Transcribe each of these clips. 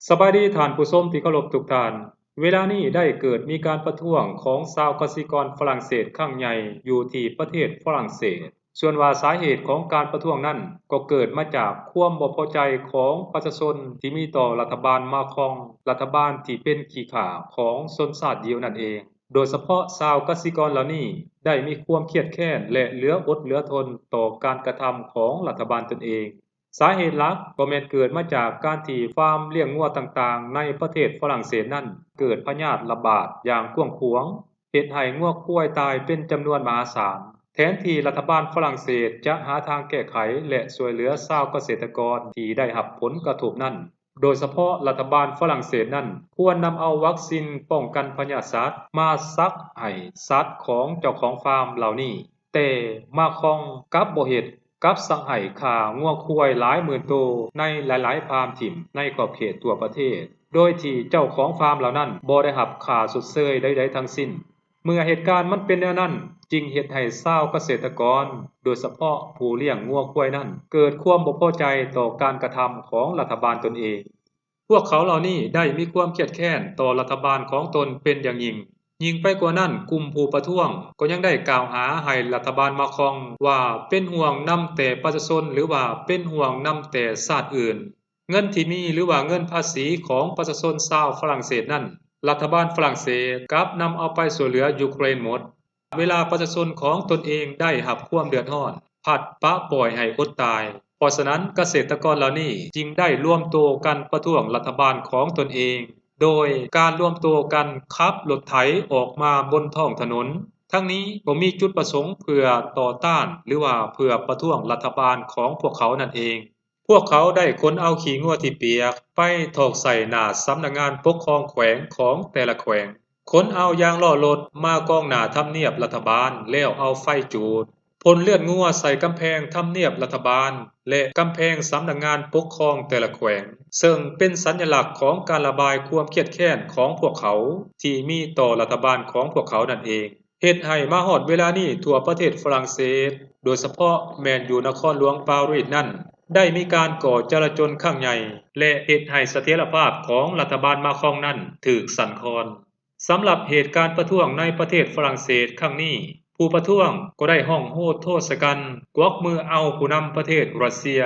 ສະບາຍດີທ່ານຜູ້ຊົມທີ່ເຄົາລົບທຸກທ່ານ. ເວລານີ້ໄດ້ເກີດມີການປະທ້ວງຂອງຊາວກະສິກອນຝຣັ່ງເສດຄັ້ງໃຫຍ່ຢູ່ທີ່ປະເທດຝຣັ່ງເສດ. ສ່ວນວ່າສາເຫດຂອງການປະທ້ວງນັ້ນ ກໍເກີດມາຈາກຄວາມບໍ່ພໍໃຈຂອງປະຊາຊົນທີ່ມີຕໍ່ລັດຖະບານມາຄອງ, ລັດຖະບານທີ່ເປັນຂີ້ຂ້າຂອງຊົນຊາດຢິວນັ້ນເອງ. ໂດຍສະເພາະຊາວກະສິກອນເຫຼົ່ານີ້ໄດ້ມີຄວາມຄຽດແຄ້ນ ແລະ ເຫຼືອອົດເຫຼືອທົນຕໍ່ການກະທຳຂອງລັດຖະບານຕົນເອງ. ສາເຫດຫຼັກກໍແມ່ນເກີດມາຈາກການທີ່ຟາມລ້ຽງງົວຕ່າງໆໃນປະເທດຝຣັ່ງເສດນັ້ນ ເກີດພະຍາດລະບາດຢ່າງກວ້າງຂວາງ, ເຮັດໃຫ້ງົວຄວາຍຕາຍເປັນຈຳນວນມະຫາສານ. ແທນທີ່ລັດຖະບານຝຣັ່ງເສດຈະຫາທາງແກ້ໄຂ ແລະ ຊ່ວຍເຫຼືອຊາວກະເສດຕະກອນທີ່ໄດ້ຮັບຜົນກະທົບນັ້ນ, ໂດຍສະເພາະລັດຖະບານຝຣັ່ງເສດນັ້ນ ຄວນນຳເອົາວັກຊິນປ້ອງກັນພະຍາດສັດມາສັກໃຫ້ສັດຂອງເຈົ້າຂອງຟາມເຫຼົ່ານີ້. ແຕ່ມາຄອງກັບບໍ່ເຮັດ, ກັບສັ່ງໃຫ້ຂ້າງົວຄວາຍຫຼາຍໝື່ນໂຕໃນຫຼາຍໆຟາມຖິ້ມໃນຂອບເຂດທົ່ວປະເທດ, ໂດຍທີ່ເຈົ້າຂອງຟາມເຫຼົ່ານັ້ນບໍ່ໄດ້ຮັບຄ່າຊົດເຊີຍໃດໆທັງສິ້ນ. ເມື່ອເຫດການມັນເປັນແນວນັ້ນ, ຈຶ່ງເຮັດໃຫ້ຊາວກະເສດຕະກອນ, ໂດຍສະເພາະຜູ້ລ້ຽງງົວຄວາຍນັ້ນ, ເກີດຄວາມບໍ່ພໍໃຈຕໍ່ການກະທຳຂອງລັດຖະບານຕົນເອງ. ພວກເຂົາເຫຼົ່ານີ້ໄດ້ມີຄວາມຄຽດແຄ້ນຕໍ່ລັດຖະບານຂອງຕົນເປັນຢ່າງຍິ່ງ. ຍິ່ງໄປກວ່ານັ້ນ, ກຸ່ມຜູ້ປະທ້ວງກໍຍັງໄດ້ກ່າວຫາໃຫ້ລັດຖະບານມາຄອງວ່າເປັນຫ່ວງນຳແຕ່ປະຊາຊົນ ຫຼືວ່າເປັນຫ່ວງນຳແຕ່ຊາດອື່ນ. ເງິນທີ່ມີ ຫຼືວ່າເງິນພາສີຂອງປະຊາຊົນຊາວຝຣັ່ງເສດນັ້ນ, ລັດຖະບານຝຣັ່ງເສດກັບນຳເອົາໄປຊ່ວຍເຫຼືອຢູເຄຣນໝົດ. ເວລາປະຊາຊົນຂອງຕົນເອງໄດ້ຮັບຄວາມເດືອດຮ້ອນ, ພັດປະປ່ອຍໃຫ້ອົດຕາຍ. ເພາະສະນັ້ນ, ກະເສດຕະກອນເຫຼົ່ານີ້ຈຶ່ງໄດ້ລວມໂຕກັນປະທ້ວງລັດຖະບານຂອງຕົນເອງ, ໂດຍການລວມໂຕກັນຂັບລົດໄຖອອກມາບົນທ້ອງຖະໜົນ. ທັງນີ້ກໍມີຈຸດປະສົງເພື່ອຕໍ່ຕ້ານ ຫຼືວ່າເພື່ອປະທ້ວງລັດຖະບານຂອງພວກເຂົານັ້ນເອງ. ພວກເຂົາໄດ້ຂົນເອົາຂີ້ງົວທີ່ປຽກໄປຖອກໃສ່ໜ້າສຳນັກງານປົກຄອງແຂວງຂອງແຕ່ລະແຂວງ, ຂົນເອົາຢາງລໍ້ລົດມາກອງໜ້າທຳນຽບລັດຖະບານ ແລ້ວເອົາໄຟຈູດ, ພົ່ນເລືອດງົວໃສ່ກຳແພງທຳນຽບລັດຖະບານ ແລະ ກຳແພງສຳນັກງານປົກຄອງແຕ່ລະແຂວງ, ເຊິ່ງເປັນສັນຍະລັກຂອງການລະບາຍຄວາມຄຽດແຄ້ນຂອງພວກເຂົາທີ່ມີຕໍ່ລັດຖະບານຂອງພວກເຂົານັ້ນເອງ. ເຮັດໃຫ້ມາຮອດເວລານີ້ທົ່ວປະເທດຝຣັ່ງເສດ, ໂດຍສະເພາະແມ່ນຢູ່ນະຄອນຫຼວງປາຣີສນັ້ນ, ໄດ້ມີການກໍ່ຈະລາຈົນຄັ້ງໃຫຍ່ ແລະ ເຮັດໃຫ້ສະຖຽນລະພາບຂອງລັດຖະບານມາຄອງນັ້ນຖືກສັ່ນຄອນ. ສຳລັບເຫດການປະທ້ວງໃນປະເທດຝຣັ່ງເສດຄັ້ງນີ້, ຜູ້ປະທ້ວງກໍໄດ້ຮ້ອງໂຫດໂທດໃສ່ກັນ, ກວັກມືເອົາຜູ້ນຳປະເທດຣັດເຊຍ,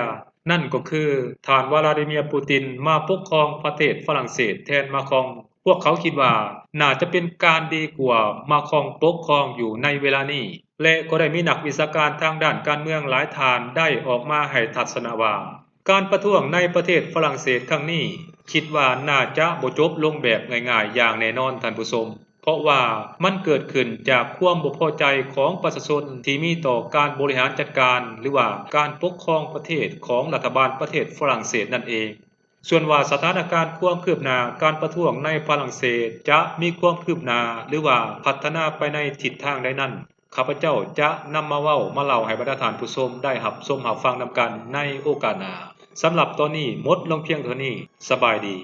ນັ້ນກໍຄືທ່ານ ວລາດີເມຍ ປູຕິນ ມາປົກຄອງປະເທດຝຣັ່ງເສດແທນມາຄອງ. ພວກເຂົາຄິດວ່າໜ້າຈະເປັນການດີກວ່າມາຄອງປົກຄອງຢູ່ໃນເວລານີ້ ແລະ ກໍໄດ້ມີນັກວິຊາການທາງດ້ານການເມືອງຫຼາຍທ່ານໄດ້ອອກມາໃຫ້ທັດສະນະວ່າ ການປະທ້ວງໃນປະເທດຝຣັ່ງເສດຄັ້ງນີ້ ຄິດວ່າໜ້າຈະບໍ່ຈົບລົງແບບງ່າຍໆຢ່າງແນ່ນອນທ່ານຜູ້ຊົມ, ເພາະວ່າມັນເກີດຂຶ້ນຈາກຄວາມບໍ່ພໍໃຈຂອງປະຊາຊົນທີ່ມີຕໍ່ການບໍລິຫານຈັດການ ຫຼືວ່າການປົກຄອງປະເທດຂອງລັດຖະບານປະເທດຝຣັ່ງເສດນັ້ນເອງ. ສ່ວນວ່າສະຖານະການຄວາມຄືບໜ້າການປະທ້ວງໃນຝຣັ່ງເສດຈະມີຄວາມຄືບໜ້າ ຫຼືວ່າພັດທະນາໄປໃນທິດທາງໃດນັ້ນ, ຂ້າພະເຈົ້າຈະນຳມາເວົ້າມາເລົ່າໃຫ້ບັນດາທ່ານຜູ້ຊົມໄດ້ຮັບຊົມຮັບຟັງນຳກັນໃນໂອກາດໜ້າ. ສຳລັບຕອນນີ້ໝົດລົງພຽງເທົ່ານີ້. ສະບາຍດີ.